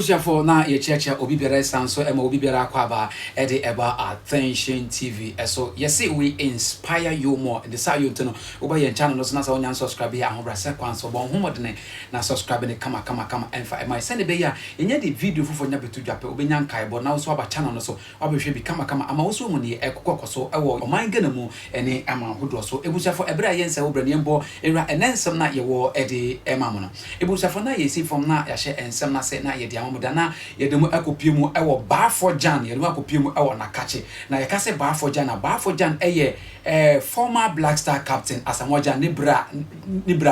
Abusuafo, na yɛkyerɛkyerɛ obi biara ɛsan so ɛma obi biara akɔ aba ɛde ɛba Attention TV ɛso. Yɛse we inspire you more. Nti saa yɛ nti no, woba yɛn channel no so na sɛ wonya subscribe yɛ ahobrɛasɛ kwan so, bɔ ho mmɔdene na subscribe ne kama kama kama ɛmfa ɛma yɛ sɛne ɛbɛyɛ a yɛnya de video foforɔ nya bɛto dwa pɛ, wobɛnya nkaebɔ na wo so aba channel no so wabɛhwɛ bi kamakama ama wo so mu neɛ ɛkokɔ kɔ so ɛwɔ ɔman Ghana mu ɛne ama ahodoɔ so. Ebusuafo, ɛberɛ a yɛnsɛ wo brɛ ne yɛmbɔ ewura ɛnɛ nsɛm na yɛwɔ ɛde ɛma mo no, ebusuafo, na yɛsi fam na yɛahyɛ nsɛm no ase na yɛde ama mo da na yɛde mu akɔpie mu ɛwɔ Baffour Gyan. Yɛde mu akɔpie mu ɛwɔ Nakakye na yɛka sɛ Baffour Gyan a, Baffour Gyan ɛyɛ former Black Star captain Asamoah Gyan ne bra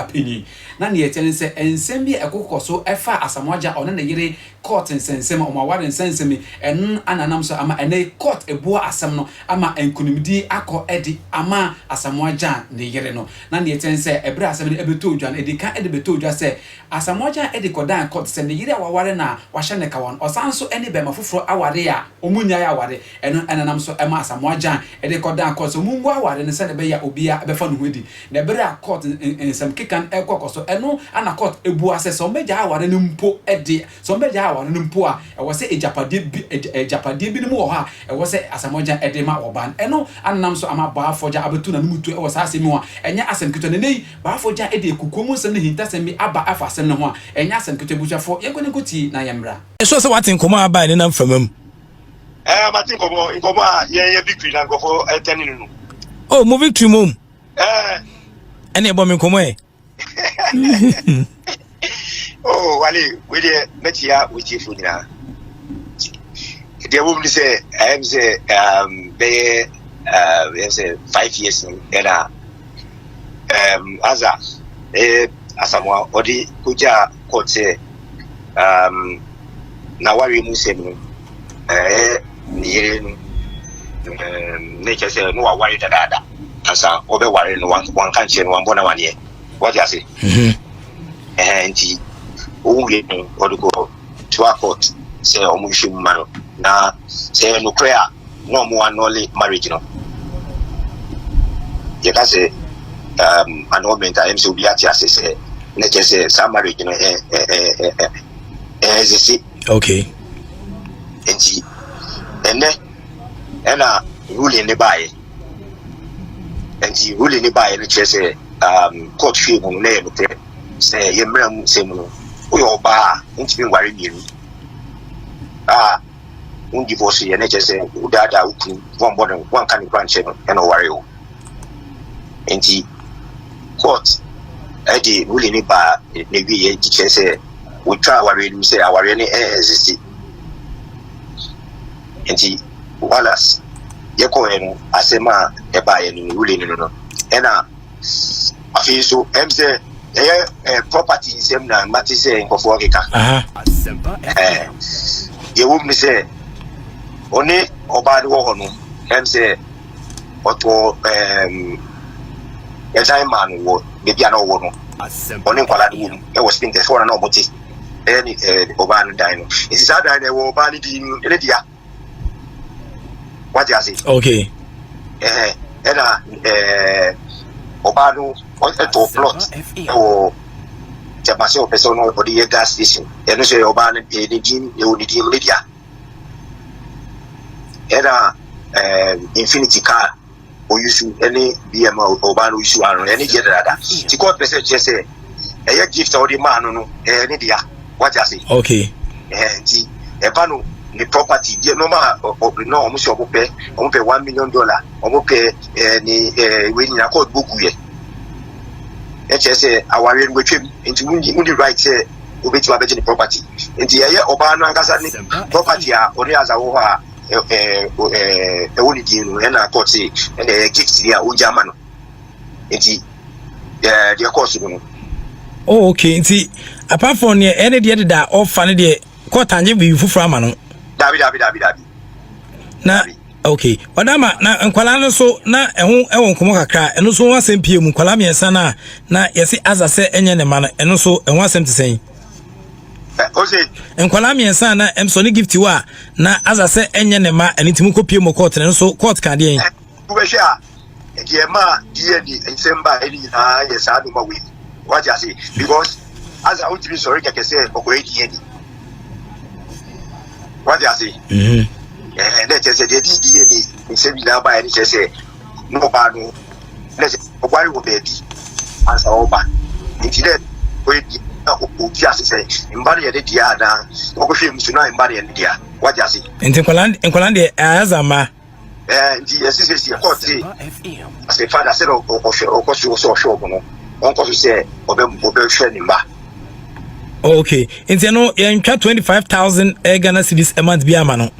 panyin. Na neɛ ɛkyɛ ne sɛ nsɛm bi a ɛkokɔ so ɛfa Asamoah Gyan ɔne ne yere court nsɛnsɛm, ɔmo aware nsɛnsɛm yi, ɛno ananam so ama ɛnɛ court ebua asɛm no ama nkunimdi akɔ ɛde ama Asamoah Gyan ne yere no. Na neɛ ɛkyɛ ne sɛ ɛberɛ asɛm no ɛbɛtɔ odwa no, ɛdi kan ɛde bɛtɔ odwa sɛ Asamoah Gyan ɛde kɔdan court sɛ ne yere a waware na wahyɛ ne kawa no, ɔsan so ɛne bɛrima foforɔ aware a ɔmo nyae aware. Ɛno ɛnanam so ɛma Asamoah Gyan ɛde kɔdan court sɛ ɔmo ngu aware no sɛdeɛ ɛbɛyɛ a obiara ɛbɛfa ne ho adi. Na ɛberɛ a court nsɛm keka no ɛkɔ kɔ so, ɛno ana court ebua sɛ ɔmo bɛgya aware no mpo, ɛde sɛ ɔmo bɛgya aware no mpo a, ɛwɔ sɛ agyapadeɛ bi agyapadeɛ binom wɔ hɔ a ɛwɔ sɛ Asamoah Gyan ɛde ma ɔbaa no. Ɛno anam so ama Baffour Gyan abɛtu n'anum tu ɛwɔ saa asɛm yi ho a ɛnyɛ asɛm ketewa. Nene yi Baffour Gyan ɛde ekukuo mu nsɛm ne hintasɛm bi aba afa asɛm no ho a ɛnyɛ asɛm ketewa. Busuafoɔ, yɛnkɔ ne nkɔ tie na yɛmmra. Ɛsɛ sɛ wate nkɔmmɔ a aba ne nam fama mu. Mate nkɔmmɔ a yɛyɛ victory na nkɔfo ɛtɛne no. Oh, mo victory mom. Ɛne ɛbɔ me nkɔmmɔ ɛ. Oh, wale, wei deɛ mɛkyia wɔtiefo nyinaa. Deɛ wɔm ne sɛ ɛyɛ sɛ bɛyɛ ɛyɛ sɛ 5 years no ɛna aza ɛyɛ Asamoa ɔde kɔgyaa court sɛ na wareɛ mu nsɛm no, ɛyɛ ne yere no ne kyerɛ sɛ ne waware dadaada ansa ɔbɛware no, wanka nkyerɛ no, wambɔ no amanneɛ, wate ase? Ɛhɛn, nti ɔwuwie no, ɔde kɔ toa court sɛ ɔmo nhwɛ mu ma no na sɛ ɛyɛ nokorɛ a na ɔmo annul marriage no. Yɛka sɛ annulment a, ɛm sɛ obi ate ase sɛ ne kyerɛ sɛ saa marriage no ɛ ɛ ɛ ɛ ɛɛsisi. Nti ɛnɛ ɛna ruling ne baeɛ. Nti ruling ne baeɛ no kyerɛ sɛ court hwɛ mu no na ɛyɛ nokorɛ sɛ yɛ mmerɛ mu nsɛm no, woyɛ ɔbaa a wontumi nware mmienu a won divorce yɛ, ne kyerɛ sɛ wodaadaa wo kunu, wɔmbɔ no, wanka ne kora nkyerɛ no ɛna ɔware wo. Nti court ɛde ruling ne baa na wieɛ nti kyerɛ sɛ wotwa awareɛ no mu sɛ awareɛ no ɛɛsisi. Nti walas yɛkɔɛ no, asɛm a ɛbaeɛ no, ruling no, ɛna afei nso ɛm sɛ ɛyɛ property nsɛm na mate sɛ nkɔfoɔ keka. Ɛɛ deɛ wɔm ne sɛ ɔne ɔbaa no wɔ hɔ no, ɛm sɛ ɔtɔ ɛdan maa no wɔ beebi a na ɔwɔ no, ɔne nkwadaa no wɔ mu ɛwɔ Spintex hɔ na ɔmo te. Ɛyɛ ne ɔbaa no dan no. Nti saa dan no ɛwɔ ɔbaa no din ne dea, wate ase? Okay. Ɛna ɔbaa no ɛtɔ plot ɛwɔ Tema sɛ ɔpɛ sɛ ɔno ɔde yɛ gas station. Ɛno nso yɛ ɔbaa no ne din, ɛwɔ ne din mu, ne dea. Ɛna Infiniti car oyusu ɛne BM a ɔbaa no oyusu ano, ɛne deɛ dada. Ti court pɛ sɛ kyerɛ sɛ ɛyɛ gift a ɔde maa no, ɛyɛ ne dea, wate ase? Okay. Nti ɛba no ne property deɛ nneɛma a ɔ na ɔmo sɛ ɔmo pɛ $1 million, ɔmo pɛ ne wei nyinaa, court bɔ gu yɛ. Ɛkyerɛ sɛ awareɛ no wɔatwam, nti wonni right sɛ wobɛtumi abɛgye ne property. Nti ɛyɛ ɔbaa no ankasa ne property a ɔne asa wɔ hɔ a ɛ ɛ ɛwɔ ne din no, ɛna court sɛ ɛna ɛyɛ gift ni a ɔgya ama no. Nti deɛ kɔɔ so no. Oh, okay. Nti apart from neɛ ɛne deɛ deda ɔfa no deɛ, court angye biribi foforɔ ama no? Dabi, dabi, dabi, dabi. Na okay, ɔdama na nkwalaa no so na ɛho ɛwɔ nkɔmɔ kakra. Ɛno nso ho asɛm pie mu. Nkwalaa mmiɛnsa no a na yɛsi aza sɛ ɛnyɛ ne ma no, ɛno nso ɛho asɛm te sɛn? Ose? Nkwalaa mmiɛnsa a na ɛmsɔ ne Gift wɔ a na aza sɛ ɛnyɛ ne ma, ɛno nti mu kɔ pie mu court no nso, court ka deɛn? Wobɛhwɛ a, deɛ ma DNA nsɛm ba ɛne nyinaa yɛ saa noma wei, wate ase? Because asa wotumi sɔre kɛkɛ sɛ ɔkɔyɛ DNA. Wate ase? Ɛhɛn, na ɛkyerɛ sɛ deɛ ɛde DNA nsɛm nyinaa baeɛ no kyerɛ sɛ na ɔbaa no na sɛ ɔware wɔ baabi ansa ɔba. Nti na ɔyɛ bi na ɔti ase sɛ mba no yɛ ne dea anaa ɔkɔhwɛ mu so na mba no yɛ ne dea. Wate ase? Nti nkwadaa nkwadaa deɛ ɛyɛ mma. Ɛɛ nti yɛsi sɛ si ɛkɔɔ te ase fada sɛ ɔhwɛ ɔkɔ so sɛ ɔhwɛ ɔmo no ɔnkɔ so sɛ ɔbɛ ɔbɛhwɛ ne mba. Oh, okay nti ɛno yɛntwa 25,000 eh, Ghana cedis a month bi ama no.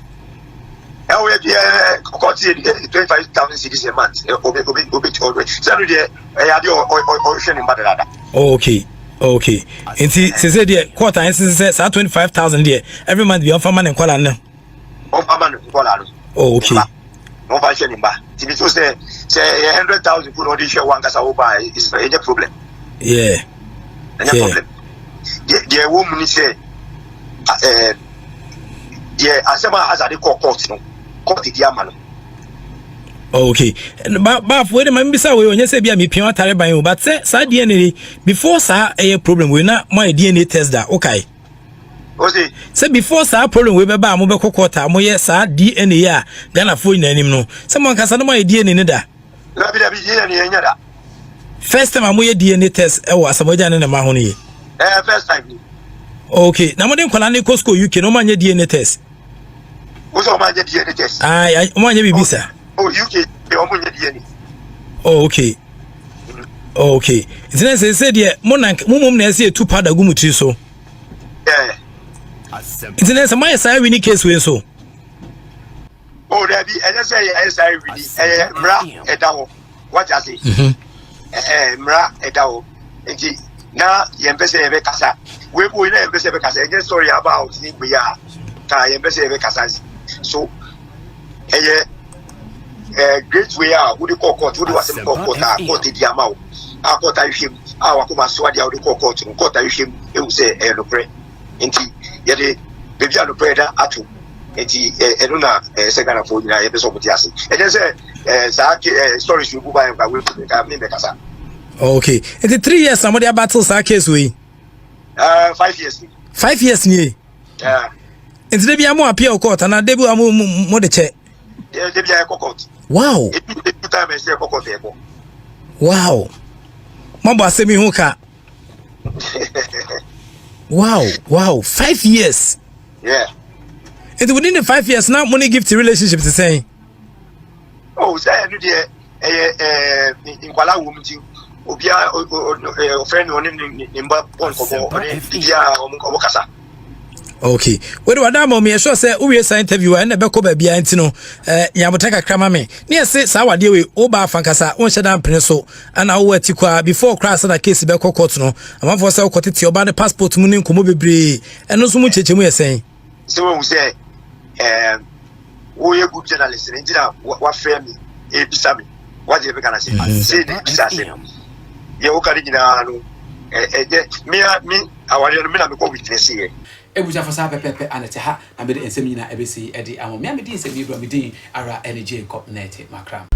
Ɛwɔ yɛ deɛ kɔɔte yɛ 25,000 cedis a month obi obi obi ɔbɛ sɛ ɛno deɛ ɛyɛ adeɛ ɔhwɛ ne mba dada. Oh, okay okay nti sese deɛ court ayɛ sese sɛ saa 25,000 deɛ every month bi ɔnfa ma ne nkɔla no. Ɔnfa ma ne nkɔla no. Oh, okay. Ɔnfa hyɛ ne mba ti bi so sɛ sɛ ɛyɛ 100,000 po na ɔde hwɛ wɔn ankasa wɔ ba ɛnyɛ problem. Yeah. Ɛnyɛ problem. Deɛ ɛwɔ mu ni sɛ ɛɛ deɛ asɛm a Azade kɔ court no court di ama no. Oh, okay. Ba baafo wei de ma mbisa wei ɔnyɛ sɛ bi a mepia atare ban o but sɛ saa DNA before saa ɛyɛ problem wei na mo ayɛ DNA test da okay. Ose. Sɛ before saa problem wei bɛba a mobɛkɔ court a moyɛ saa DNA a Ghanafoɔ nyinaa anim no sɛ mo ankasa no moayɛ DNA ne da. Dabi dabi DNA yɛnyɛ da. First time a moyɛ DNA test ɛwɔ Asamoah Gyan ne ne mma ho no ye. Eh, first time ni. Okay, na mode nkwadaa no kɔ school UK na wɔn anyɛ DNA test. Wo sɛ wɔn anyɛ DNA test. Ah, wɔn anyɛ biribi sa. Oh, UK wɔn nyɛ DNA. Oh, okay. Oh, okay. Nti na sɛ sɛ deɛ mo na mo mom na ɛsɛ etu powder gu mo tiri so. Yeah. Nti na sɛ mo ayɛ saa wini case wei nso. Oh, dabi, ɛnyɛ sɛ yɛ saa wini, ɛyɛ mmara ɛda hɔ. Wate ase? Mhm. Ɛɛ mmara ɛda hɔ. Nti na yɛn pɛ sɛ yɛbɛkasa. Wei bo na yɛn pɛ sɛ yɛbɛkasa. Ɛnyɛ story about ne wei a ka yɛn pɛ sɛ yɛbɛkasa. So ɛyɛ ɛɛ great way a wode kɔɔ court wode wasɛm kɔɔ court a court di ama wo a court ahwehwɛ mu a wakoma so adeɛ a wode kɔɔ court no court ahwehwɛ mu ehu sɛ ɛyɛ nokorɛ nti yɛde baabi a nokorɛ da ato nti ɛno na ɛyɛ sɛ Ghanafoɔ nyinaa yɛpɛ sɛ wɔn te ase ɛnyɛ sɛ ɛɛ saa ɛɛ stories yi bu ba yɛn kwa wei nka mi bɛ kasa. Okay nti 3 years na mo de abattle saa case wei. 5 years ni. 5 years nie. Yeah. Nti de bi a mo appear court ana de bi a mo de kyɛ. De bi a yɛ kɔ court. Ebi time ɛsɛ yɛ kɔ court yɛ kɔ. Wow, mo abɔ asɛm yi ho ka. Wow, 5 years. Yeah. Nti within the 5 years na mo ne Gift relationship ti sɛn. Oh, sɛ ɛno deɛ ɛyɛ nkwalaa wɔ mu nti obiara ɔfrɛ no ɔne ne mba bɔ nkɔmmɔ ɔne biribiara ɔmo kasa. Okay, wede wada ama mi ɛsɛ sɛ wowie saa interview a ɛna ɛbɛkɔ baabiara nti no nyabotɛ kakra ma me ne yɛse saa wadeɛ wei woba afa nkasa wonhyɛ da mpene so ana wowɔ ati kɔ a before koraa sɛ na case bɛkɔ court no amanfoɔ sɛ wokɔtete ɔba ne passport mu ne nkɔmmɔ bebree ɛno nso mu nkyɛkyɛmu yɛ sɛn? Sɛ wohu sɛ woyɛ good journalist no nti na wafrɛ me ebisa me wagye bɛka no sɛ sei na ebisa asɛm deɛ woka no nyinaa no ɛnyɛ me me awareɛ no me na mekɔ witness yɛ. Abusuafo saa pɛpɛɛpɛ a na ɛte ha na mede nsɛm nyinaa ɛbɛsi ɛde ama mo. Me a medi nsɛm yi bra me din ara ɛne Jacob Nete Makram.